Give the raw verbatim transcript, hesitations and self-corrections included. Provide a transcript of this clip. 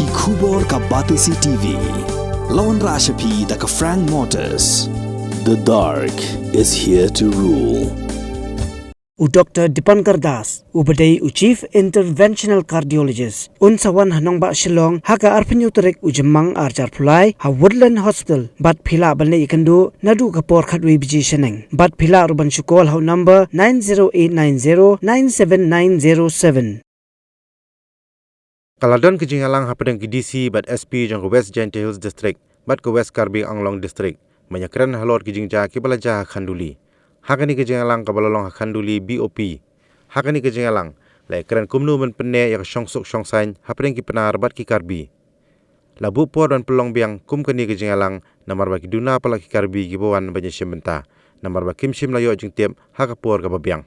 Ki khubor ka Batesi T V. La wanrah sha phi da ka Frank Motors. The dark is here to rule. U Doctor Dipankar Das, uba dei u Chief Interventional Cardiologist, un sa wan ha nongbah Shillong ha ka arphew tarik u Jymmang arhajar arphew lai ha Woodland Hospital, bad phi lah ban leit ïakynduh naduh ka por khatwei baje shaneng. Bad phi lah ruh ban shu call ha u number nine zero eight nine zero nine seven nine zero seven. Ka la don ka jingïalang hapdeng ki D C bad S P jong ka West Jaintia Hills District bad ka West Karbi Anglong District ban ïakren halor ki jingjia kiba la jia ha Khanduli. Ha kane ka jingïalang kaba la long ha Khanduli B O P, ha kane ka jingïalang la ïakren kumno ban pynneh ïa ka shongsuk shongsaiñ hapdeng ki Pnar bad ki Karbi. La buh por ban pynlong biang kum kane ka jingïalang namar ba ki duna palat ki Karbi kiba wan ban ïashim bynta, namar ba kim shym la ïoh jingtip ha ka por kaba biang.